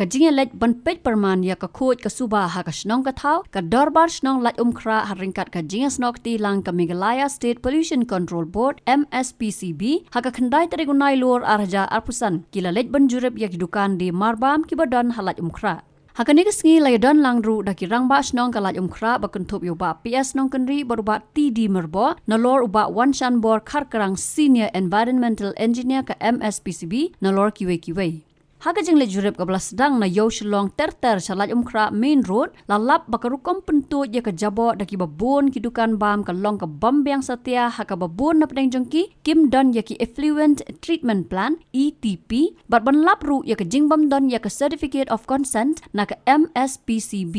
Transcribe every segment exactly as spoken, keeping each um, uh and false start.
ka jingïaleit ban peit pyrman ïa ka khuid ka suba ha ka shnong ka thaw, ka Dorbar Shnong Laitumkhrah ha ryngkat ka jingïasnoh kti lang ka Meghalaya State Pollution Control Board, M S P C B, ha ka khyndai tarik u Nailur ar hajar arphew san, ki la leit ban jurip ïa ki dukan die marbam kiba don ha Laitumkhrah. Ha kane ka sngi la ïadon lang ruh da ki rangbah shnong ka Laitumkhrah ba kynthup ïa u Bah P S Nongkynrih bad u Bah T D Myrboh, nalor u Bah Wanshanbor Kharkrang, Senior Environmental Engineer ka M S P C B, nalor kiwei kiwei. Ha ka jingleit jurip kaba la sdang na Ïew Shillong ter ter sha Laitumkhrah Main Road, la lap ba ka rukom pyntuid ïa ka jaboh da kiba bun ki dukan bam ka long ka bym biang satia ha kaba bun na pdeng jong ki kim don ïa ki Effluent Treatment Plant, E T P, bad ban lap ruh ïa ka jingbym don ïa ka Certificate of Consent na ka M S P C B.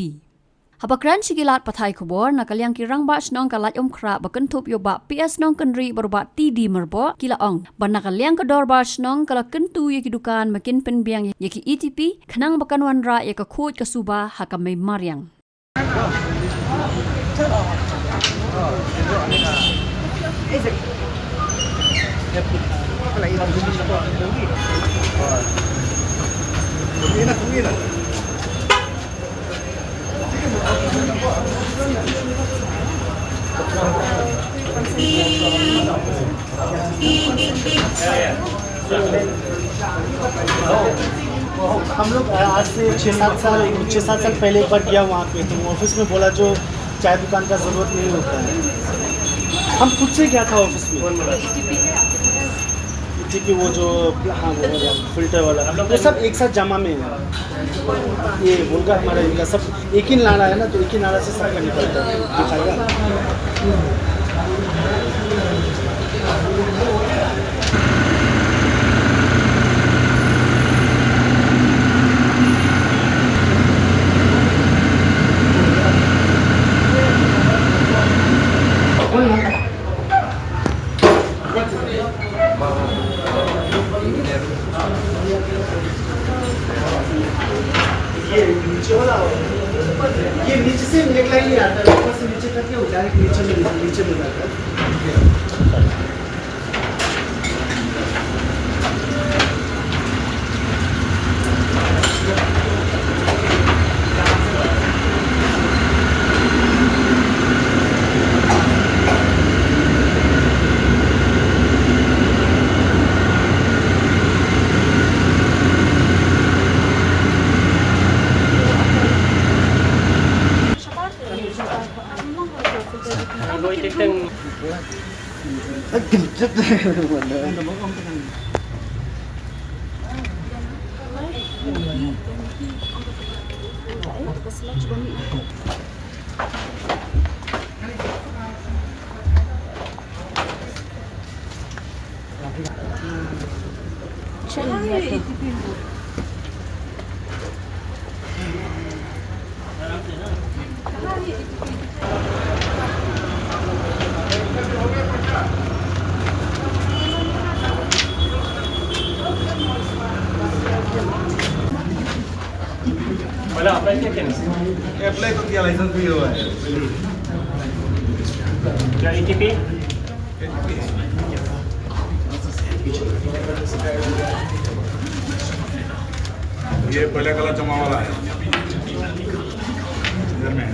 Haba kren sha ki lad pathai khubor na ka liang ki rangbah shnong ka Laitumkhrah ba kynthup ïa u Bah P S Nongkynrih bad u Bah T D Myrboh, ki la ong ba na ka liang ka Dorbar Shnong ka la kyntu ïa ki dukan ba kin pynbiang ïa ki E T P khnang ba kan wanrah ïa ka khuid ka suba ha ka mei mariang. हम लोग, अ, आज से छः सात साल, छः सात साल पहले एक बार गया वहाँ पे, तो ऑफिस में बोला जो चाय दुकान का ज़रूरत नहीं होता है। हम खुद से गया था ऑफिस में। ईटीपी वो जो, हाँ, वो वाला, फिल्टर वाला, वो सब एक साथ जमा में है। ये वोल्गा हमारा, इनका सब एक ही नाला है ना, तो एक ही नाला से सबका निकलता है। दिखाएगा। ये नीचे वाला, ये नीचे से नेकलाइन नहीं आता है, ऊपर से नीचे करके वो डायरेक्ट नीचे में, नीचे में जाता है। पहले अप्लाई किया क्या? अप्लाई तो किया, लाइसेंस भी हुआ है। क्या ईटीपी? ये पहले कलर जमा वाला है, इधर में है।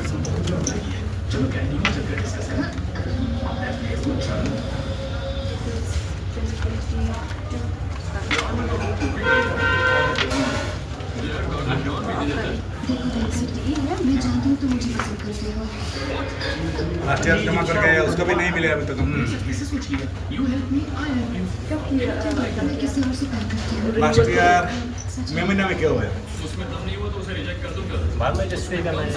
लास्ट ईयर जमा करके आया, उसका भी नहीं मिले अभी तक। लास्ट ईयर मई महीने में किया हुआ है। बाद में रजिस्ट्री करना है।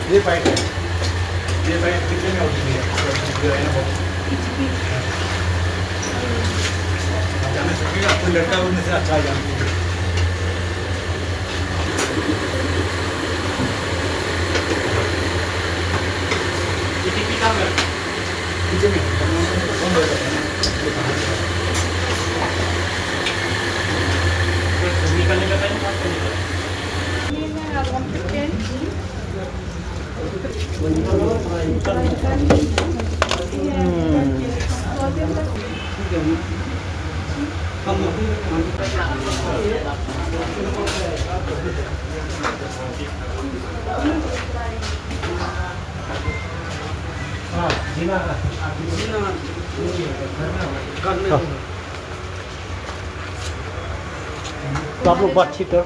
ये पाइप है, ये पाइप कितने में होती है? जो है ना, वो। अच्छा, मैं सोचूंगा, कोई लड़का उनमें से अच्छा आ जाए। पीछे में। तो आप लोग बातचीत करो।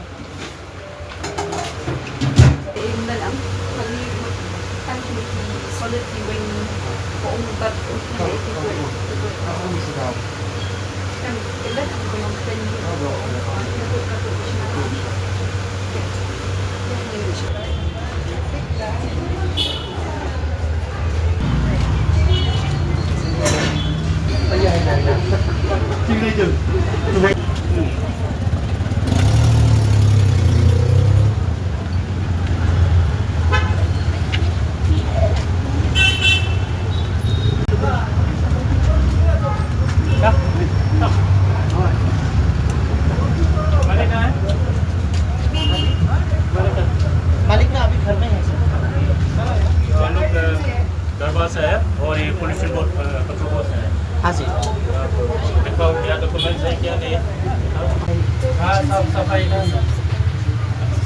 मालिक ना अभी घर में है, सर। हम लोग, अ, दरबार से है और ये पोल्यूशन बोर्ड, अ, कंट्रोल बोर्ड से है। हाँ जी। अ, दिखाओ, क्या डॉक्यूमेंट्स है, क्या नहीं है। हाँ, साफ सफाई का।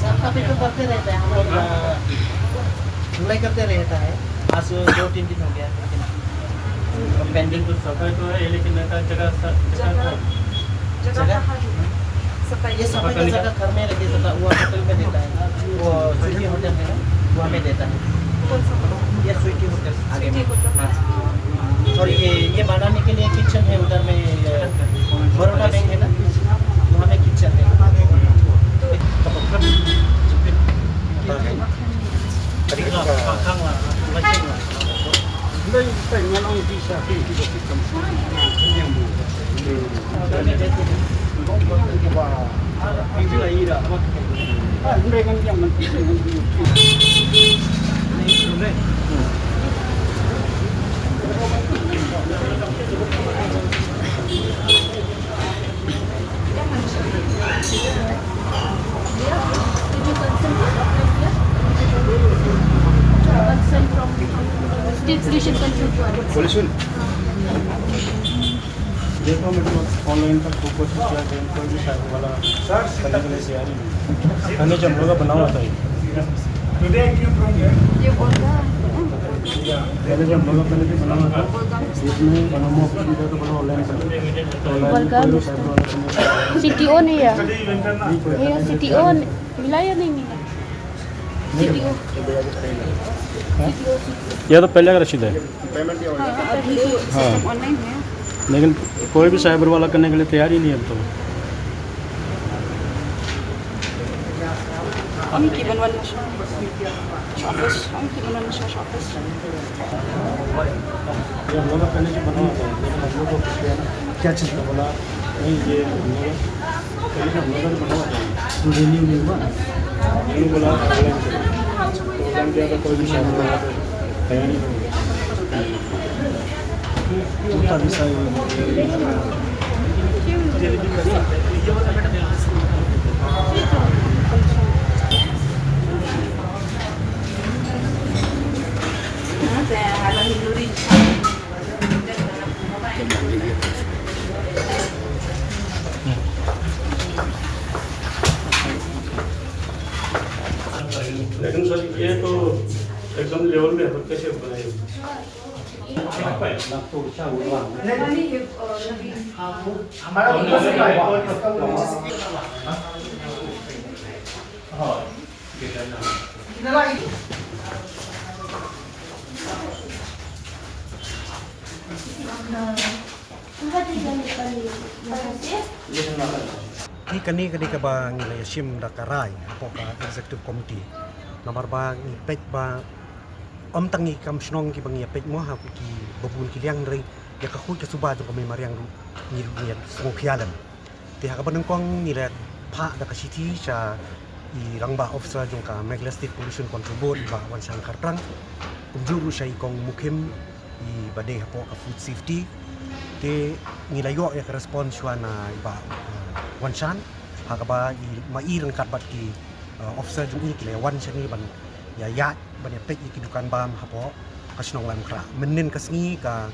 साफ सफाई तो करते रहते हैं हम लोग, अ, धुलाई करते रहता है। आज दो तीन दिन हो गया, लेकिन पेंडिंग कुछ सफाई तो है, लेकिन ऐसा जगह सा-, जगह, जगह जगह? कहाँ है? सफाई ये की। सफाई का जगह घर में रखिए, सफाई वो होटल में देता है, वो स्वीटी होटल है ना, वहाँ में देता है। कौन सा होटल? ये स्वीटी होटल आगे में। स्वीटी होटल। हाँ। और ये, ये बनाने के लिए किचन है उधर में, ये बड़ौदा बैंक है ना, वहाँ में किचन है। तो State Solution Control Board। Solution। देखो, मतलब, ऑनलाइन पर खूब कोशिश किया, लेकिन कोई भी शादी वाला करने के लिए तैयार ही नहीं। पहले जब हम लोग का बना हुआ था ये। ये बोलता है। पहले जब हम लोग का पहले भी बना हुआ था, इसमें बना हुआ था, तो बना ऑनलाइन कर। तो ऑनलाइन में कोई भी शादी वाला करने के लिए तैयार ही नहीं। सीटीओ नहीं है। नहीं, कोई ये सीटीओ मिला या नहीं मिला? सीटीओ। या तो पहले का रसीद है। हाँ, अभी तो सिस्टम ऑनलाइन है। लेकिन कोई भी साइबर वाला करने के लिए तैयार ही नहीं है अब तो। Ong ki ban wan sha office, ong ki ban wan sha office. ये हम लोग का पहले जो बना हुआ था, हम लोग को पूछ लिया ना, क्या चीज़ का बोला, नहीं, ये हम लोग का पहले जो हम लोग का बना हुआ था, तो रिन्यू नहीं हुआ ना। रिन्यू बोला, ऑनलाइन करो। तो ऑनलाइन किया तो कोई भी शादी वाला तो तैयार ही नहीं होगा। लेकिन सर, ये तो एकदम लेवल में है, कैसे बनाए? हमारा ऊपर से पाइप और इसका वो नीचे से। हाँ। Ki kane ka dei kaba ngi la ïashim da ka rai hapoh ka executive committee. Namar ba ngi peit ba ym tang ngi kam shnong kiba ngi ïa peit mo, ha ki ba bun ki liang, hynrei ïa ka khuid ka suba jong ka mei mariang ruh ngi ruh ngi ïa sngewkhia lem. Te ha kaba nyngkong ngi la phah da ka shithi sha i rangbah officer jong ka Meghalaya State Pollution Control Board, i Bah Wanshan Khartrang, kumjuh ruh sha i Kong Mukhim, i ba dei hapoh ka food safety. Te ngi la ïoh ïa ka response shuwa na i Bah, uh, Wanshan, ha kaba i, ma i ryngkat bad ki, uh, officer jong i ki la wan shane ban ïa ïaid ban ïa peit ïa ki dukan bam hapoh ka shnong Laitumkhrah. Mynnin ka sngi ka,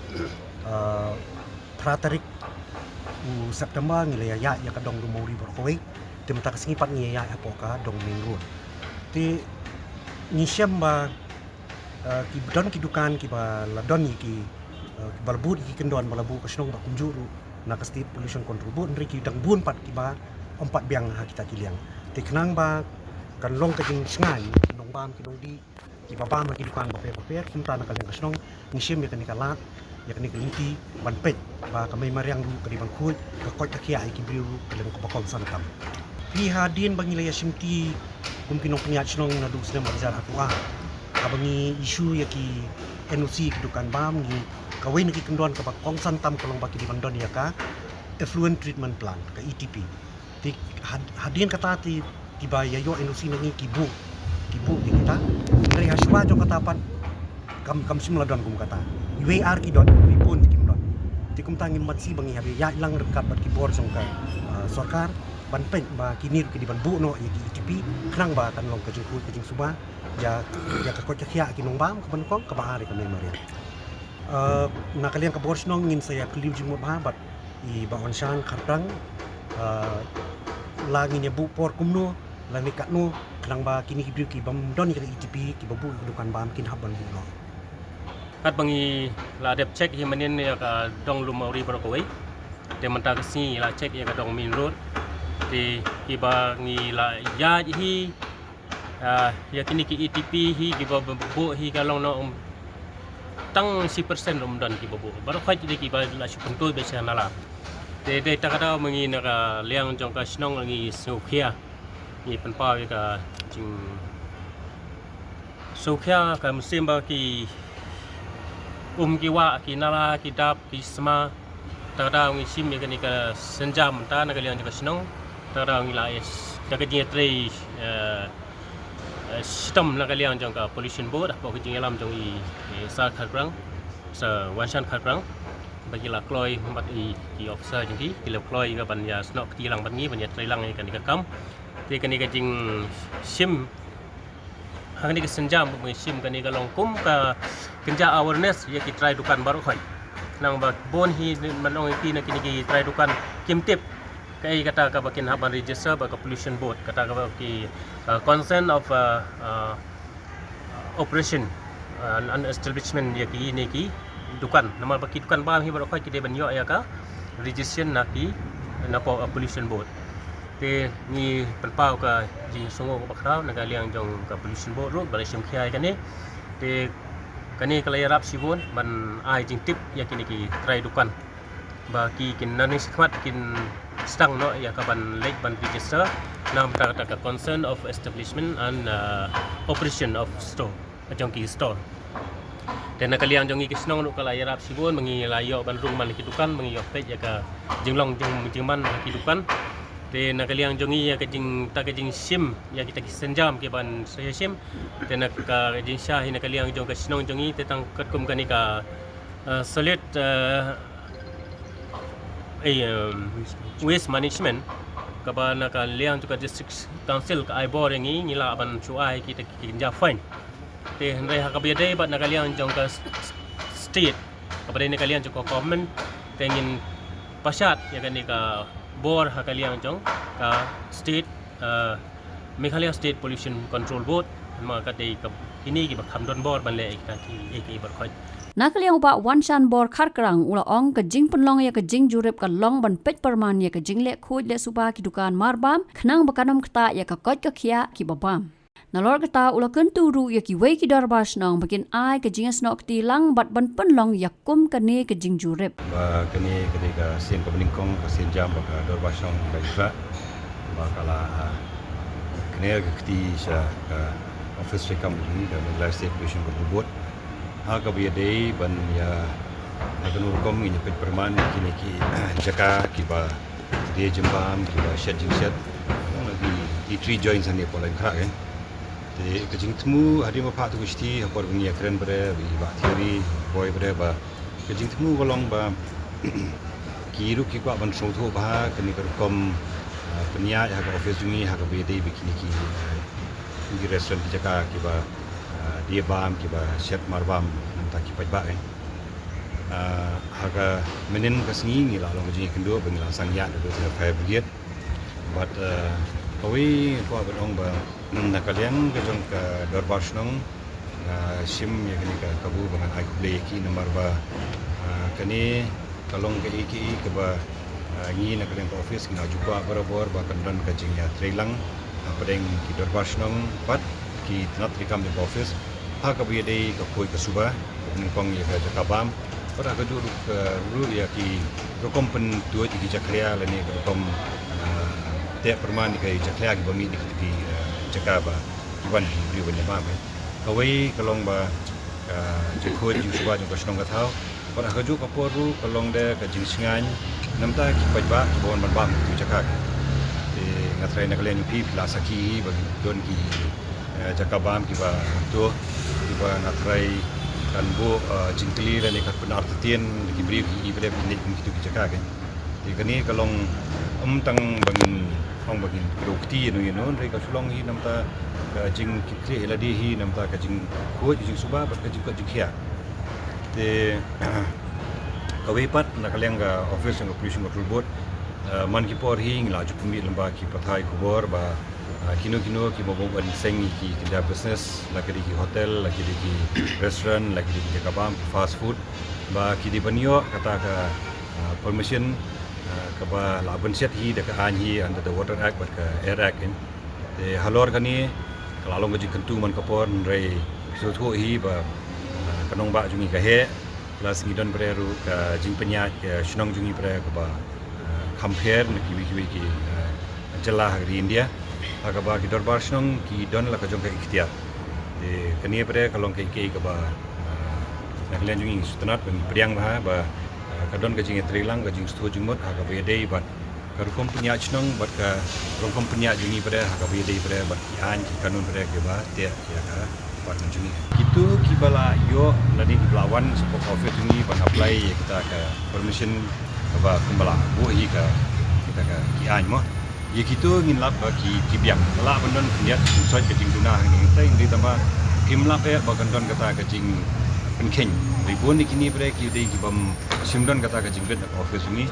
eh, phra tarik u September ngi la ïa ïaid ïa ka dong Lum Mawri baroh kawei. Te mynta ka sngi pat ngi ïa ïaid hapoh ka dong Main Road. Te ngi shem ba, eh, ki don ki dukan kiba la don ïa ki, eh, kiba la bud ïa ki kyndon ba la buh ka shnong bad kumjuh ruh na ka State Pollution Control Board, hynrei ki dang bun pat kiba ym pat biang ha kita ki liang. Te khnang ba kan long ka jingshngaiñ ki nongbam ki nongdih kiba bam ha ki dukan bapher bapher, kumta na ka liang ka shnong ngi shim ïa kane ka lad, ïa kane ka lynti ban peit ba ka mei mariang ruh ka dei ban khuid, ka koit ka khiah ïa ki briew ruh ka long kaba kongsan tam. Phi, hadien ba ngi la ïa shimti kum ki nongpynïaid shnong naduh u snem ar hajar arphew ar, haba ngi issue ïa ki N O C ki dukan bam, ngi, kawei na ki kyndon kaba kongsan tam ka long ba ki dei ban don ïa ka effluent treatment plant, ka E T P. Te had-, hadien kata te kiba ïa ïoh N O C na ngi ki buh, ki buh ïa kita. Hynrei ha shuwa jong kata pat kam, kam shym la don kum kata. Iwei ar ki don, iwei bun kim don. Te kumta ngim pat sngewbha, ngi hap ïaid lang ryngkat bad ki bor jong ka, ah, sorkar ban peit ba kine ruh ki dei ban buh noh ïa ki E T P, khnang ba kan long ka jingkhuid ka jingsuba ïa, ïa ka koit ka khiah ki nongbam, kaba nyngkong, kaba ar ïa ka mei mariang. Ah, na ka liang ka bor shnong ngin sa ïa kylli jingmut bha bad i Bah Wanshan Kharprang, ah, la ngin ïa buh por kumno lane katno, khnang ba kine ki briew ki bym don ïa ka E T P kiba buh ïa ka dukan bam kin hap ban buh noh. Katba ngi la dep check hi mynnin ïa ka dong Lum Mawri baroh kawei. Te mynta ka sngi la check ïa ka dong Main Road. Te kiba ngi la ïaid hi, ah, ïa kine ki E T P hi kiba buh hi ka long noh, um, tang shi percent ruh ym don kiba buh. Baroh khoit dei kiba la shu pyntoit beit sha nala. Te dei ta ka daw ma ngi na ka liang jong ka shnong ngi sngewkhia, ngi pynpaw ïa ka jingsngewkhia, ka mynsiem ba ki um ki wah, ki nala, ki dap, ki sma. Ta ka daw ngi shim ïa kane ka sienjam mynta na ka liang jong ka shnong. Ta ka daw ngi la ïa, da ka jingïatrei, eh, eh, shitom na ka liang jong ka Pollution Board, hapoh ka jingïalam jong i, i Sir Kharprang, Sir Wanshan Kharprang, ba ki la kloi bad i, i officer jong ki, ki la kloi ka ban ïasnoh kti lang bad ngi, ban ïatrei lang ïa kane ka kam. Te kane ka jingshim, ha kane ka sienjam ba ngi shim kane ka long kum ka kynja awareness ïa ki trai dukan baroh khoit. Khnang ba bun hi, man ong ïa ki na kine ki trai dukan kim tip kaei kata kaba kin hap ban register bad ka Pollution Board, kata kaba ki, uh, consent of, uh, uh, operation, uh, and establishment ïa kine ki dukan. Namar ba ki dukan bam hi baroh khoit ki dei ban ïoh ïa ka registration na ki, na po-, uh, Pollution Board. Te ngi pynpaw ka jingsngewnguh kaba khraw na ka liang jong ka Pollution Board ruh ba la shim khia ïa kane. Te kane ka la ïarap shibun ban ai jingtip ïa kine ki trai dukan ba ki kin nangne shakhmat kin sdang noh ïa ka ban leit ban register na bynta kata ka consent of establishment and, uh, operation of store, jong ki store. Te na ka liang jong ngi ki shnong ruh ka la ïarap shibun, ba ngi la ïoh ban rung man ki dukan, ba ngi ïoh peit ïa ka jinglong jing, jingman ki dukan. Te na ka liang jong ngi ïa ka jing, ta ka jingshim ïa kita ki sienjam ki ban sa ïa shim. Te na ka jingshisha hi na ka liang jong ka shnong jong ngi, te tang katkum kane ka, uh, solid, uh, eh, um, waste management, kaba na ka liang jong ka District Council ka ai bor ïa ngi, ngi lah ban shu ai kita ki kynja fine. Te hynrei ha kaba ïadei bad na ka liang jong ka s-, s-, state, kaba dei na ka liang jong ka government, te ngin pashat ïa kane ka bor ha ka liang jong ka state, uh, Meghalaya State Pollution Control Board, namar ka dei ka, kine kiba kham don bor ban leh ïa kita ki, ïa ki baroh khoit. Na ka liang u Bah Wanshan Bor Kharprang u la ong ka jingpynlong ïa ka jingjurip ka long ban peit pyrman ïa ka jingleh khuid leh suba ki dukan marbam, khnang ba kan ym ktah ïa ka koit ka khiah kiba bam. Nalor kata u la kyntu ruh ïa kiwei ki dorbar shnong ba kin ai ka jingïasnoh kti lang bad ban pynlong ïa kum kane ka jingjurip. Ba kane ka dei ka sien kaba nyngkong, ka sienjam ba ka dorbar shnong Laitumkhrah ba ka la, ah, kane ka kti sha ka office treikam jong ngi, ka Meghalaya State Pollution Control Board. Ha kaba ïadei ban ïa, ha kano rukom ngin ïa peit pyrman kine ki jaka kiba die jingbam, kiba shet jingshet. Ki, ki three joints hangne hapoh Laitumkhrah, eh. Te ka jingthmu hadien ba phah tu ka shithi, ha por ba ngi ïakren bad i Bah Thierry Bhoi bad ba, ka jingthmu ka long ba ki ruh ki kwah ban sngewthuh bha kane ka rukom, ah, pynïaid ha ka office jong ngi ha kaba ïadei bad kine ki, ah, ki restaurant, ki jaka kiba, ah, Ïa bam kiba shet marbam namar ki paidbah eh. Ah, ha ka mynnin ka sngi ngi la long ka jingkynduh ba ngi la sang ïa da ka fire brigade. But ah, kawei ka ba ong ba na ka liang ka jong ka dorbar shnong, ah, shim ïa kane ka kabu ba ngan ai khublei ïa ki namar ba ah, kane ka long kaei kaei kaba ah, ngi na ka liang ka office ngi la ju kwah barabor ba kan don ka jingïatreilang hapdeng ki dorbar shnong bad ki tnat treikam jong ka office ha kaba ïadei ka khuid ka suba, nyngkong ïa ka jaka bam bad ha kajuh ruh ka ruh ïa ki rukom pyntuid ïa ki jakhlia lane ka rukom ah, teh pyrman ïa ki jakhlia kiba mih na ki ah, jaka ba ki wan ki briew ban ïa bam eh. Kawei ka long ba ka jingkhuid jingsuba jong ka shnong ka thaw. Bad ha kajuh ka por ruh ka long da ka jingshngaiñ namar ki paidbah kiba wan ban bam ki jaka. Te nga tharai na ka liang jong phi phi la sakhi hi ba don ki eh, jaka bam kiba tuh kiba nga tharai kan buh eh, jingkylli lane kan pynartatien ki briew ki briew ki leit kum kitu ki jaka kan. Te kane ka long ym tang ba ngin ong ba ngin kdew kti ïano ïano, hynrei ka shu long hi namar ka jingkitkhlieh ïa lade hi namar ka jingkhuid jingsuba bad ka jingkoit jingkhiah. Te kawei pat na ka liang ka office jong ka Pollution Control Board, eh, man ki por hi ngi la ju pynmih lyngba ki pathai khubor ba ah, kino kino kiba bym ban seng ïa ki kynja business, la ki dei ki hotel, la ki dei ki restaurant, la ki dei ki jaka bam, ki fast food, ba ki dei ban ïoh kata ka ah, permission ah, kaba la pynshet hi da ka aiñ hi under the Water Act bad ka Air Act kan. Te halor kane ka la long ka jingkyntu man ka por, hynrei sngewthuh hi ba ah, ka nongbah jong ngi ka heh, plus ngi don pat ruh ka jingpynïaid ka shnong jong ngi pat kaba ah, kham pher na kiwei kiwei ki ah, jylla ha ka ri India. Ha kaba ki dorbar shnong ki don la ka jong ka iktiar. Te kane pat ka long kaei kaei kaba ah, na ka liang jong ngi sngewtynnat ba ngi pdiang bha ba ah, ka don ka jingïatreilang, ka jingsngewthuh jingmut ha kaba ïadei bad ka rukom pynïaid shnong bad ka rukom pynïaid jong ngi pat ha kaba ïadei pat bad ki aiñ ki kanun pat kiba teh ïa ka department jong ngi. Kito kiba la ïoh lane kiba la wan sha ka office jong ngi ban apply ïa kita ka permission kaba kumba la buh hi ka kita ka ki aiñ mo. Ïa kito ngin lap ba ki ki biang. Lah ban don khyndiat khynsoit ka jingduna hangne, hynrei tang ba kim lap eh ba kan don kata ka jingpynkheiñ. Hynrei bun ïa kine pat ki dei kibym shym don kata ka jingbit na ka office jong ngi.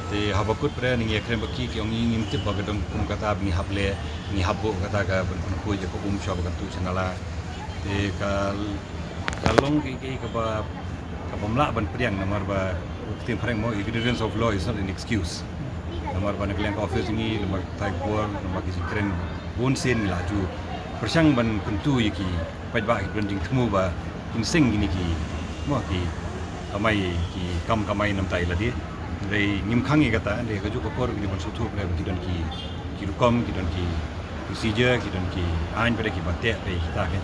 Te haba kut pat ngi ïakren bad ki, ki ong ngi ngim tip ba ka don kum kata ba ngi hap leh, ngi hap buh kata ka ban pynkhuid ïa ka um shuwa ba kan tuh sha nala. Te ka ka long kaei kaei kaba kaba ym lah ban pdiang namar ba ka ktien phareng mo, ignorance of law is not an excuse. Namar ba na ka liang ka office ngi, namar ka thaiñ bor, namar ki jingkren bun sien ngi la ju pyrshang ban kyntu ïa ki paidbah kiba don jingthmu ba kin seng kine ki mo ki kamai, ki kam kamai namar ïa lade. Hynrei ngim khang ïa kata, hynrei ha kajuh ka por ngi dei ban sngewthuh ba ki don ki ki rukom, ki don ki procedure, ki don ki aiñ pat kiba teh pat kita kan.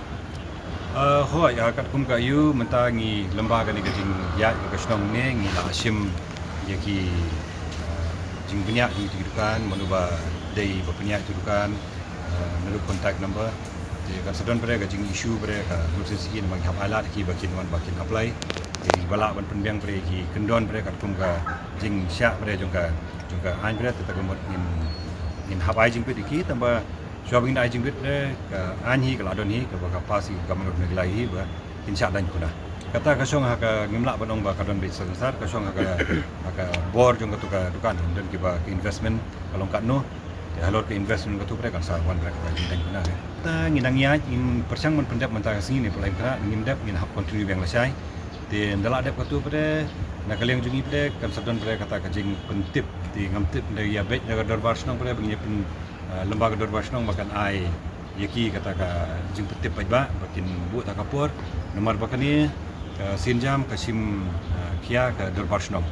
Ah, hooid, ah, katkum ka aiñ mynta ngi lyngba kane ka jingïaid ka shnong ne ngi la shim ïa ki ah, jingbniah jong ki dukan, mano ba dei ba pynïaid ki dukan, ah, naduh contact number. Te kan sa don pat ka jingissue pat ka notice ïa ki namar ngi hap ailad ïa ki ba kin wan ba kin apply. Te kiba lah ban pynbiang pat ki kyndon pat katkum ka jingshah pat jong ka jong ka aiñ pat, te ta ka mut ngin ngin hap ai jingbit ïa ki, tang ba shuwa ba ngin ai jingbit pat ka aiñ hi ka la don hi, kaba ka pass ïa ka Government of Meghalaya hi ba kin shah daiñ kuna. Kata ka shong ha ka, ngim lah ban ong ba ka don beit sar sar, ka shong ha ka ha ka bor jong katu ka dukan, don kiba ka investment ka long katno. Te halor ka investment katu pat kan sa wan pat ka jingdaiñ kuna. Te ngi nang ïaid, ngin pyrshang ban pyndep mynta ka sngi ne, pynlait kra ngim dep, ngin hap continue biang lashai. Te ynda lah dep katu pat na ka liang jong ngi pat kan sa don pat kata ka jingpyntip. Te ngam tip ynda ïa beit na ka dorbar shnong pat ba ngin ïa pyn ah, lyngba ka dorbar shnong ba kan ai ïa ki kata ka jingpyntip paidbah ba kin buh ta ka por. Namar ba kane ka sienjam ka shim ah, khia ka dorbar shnong.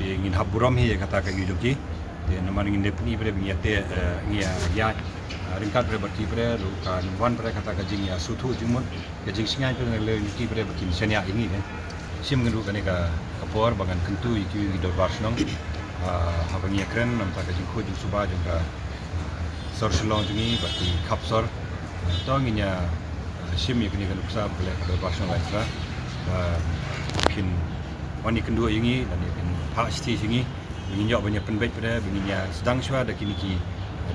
Te ngin hap burom hi ïa kata ka ïa jong ki. Te namar ngin dei pyni pat ba ngin ïa te ah, ngin ïa ïaid ah, ryngkat pat bad ki pat ruh kan wan pat kata ka jingïasngewthuh jingmut, ka jingshngaiñ pat na ka liang jong ki pat ba kin shaniah ïa ngi kan. Shim ngan ruh kane ka ka por ba ngan kyntu ïa ki, ïa ki dorbar shnong. Ah, haba ngi ïakren namar ka jingkhuid jingsuba jong ka sor Shillong jong ngi bad ki khap sor. To ngin ïa, ah, shim ïa kane ka nuksa ba ka leh ka dorbar shnong Laitpra ba phin wan ïakynduh ïa ngi lane phin phah shithi sha ngi. Ngin ïoh ban ïa pynbeit pat ba ngin ïa sdang shuwa da kine ki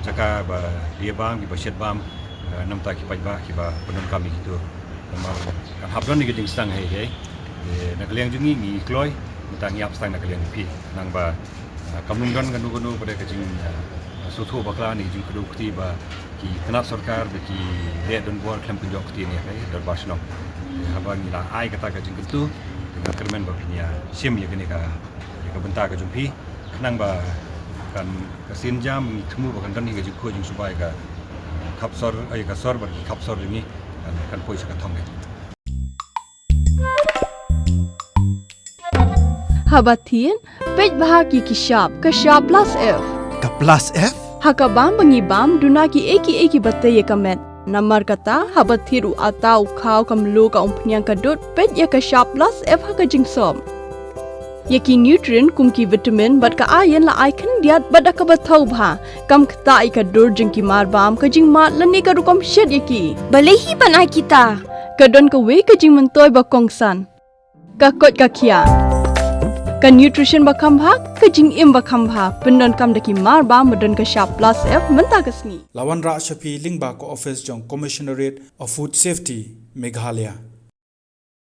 jaka ba ïa bam, kiba shet bam, ah, namar ki paidbah kiba pyndonkam ïa kito. Namar kan hap don ïa ka jingstang hei hei. Te na ka liang jong ngi ngi kloi, mynta ngi ap stang na ka liang phi. Nang ba, ah, kam nang don kano kano pat ka jing, ah, sngewthuh bakla ne jingkdew kti ba ki tnat sorkar ba ki leh don bor khlem pynjot kti ne hei, don ba shnong. Te haba ngi la ai kata ka jingkyntu, te nga kyrmen ba phin ïa shim ïa kane ka, ïa ka bynta ka jong phi. Khnang ba kan ka sien jam ngi thmu ba kan don hi ka jingkhuid jingsuba ïa ka khapsor, ïa ka sor bad ki khapsor jong ngi kan, kan poi sha ka thong. Haba thied, peit bha ki ki shap, ka shap plus F. Ka plus F? Ha ka bam ba ngi bam, duna ki ei ki ei ki ba tei ïa ka met. Namar kata, haba thied u atta u khaw ka mluh ka umphniang ka dud, peit ïa ka shap plus F ha ka jingsop. Ïa ki nutrient kum ki vitamin bad ka iron la ai khyndiat bad da kaba thaw bha. Kam ktah ïa ka dur jong ki mar bam, ka jingmad lane ka rukom shet ïa ki. Balei hi ban ai kita? Ka don kawei ka jingmyntoi ba kongsan. Ka koit ka khiah. Ka nutrition ba kham bha, ka jingim ba kham bha. Pyndonkam da ki mar bam ba don ka shap plus F mynta ka sngi. La wanrah sha phi lyngba ka office jong Commissionerate of Food Safety, Meghalaya.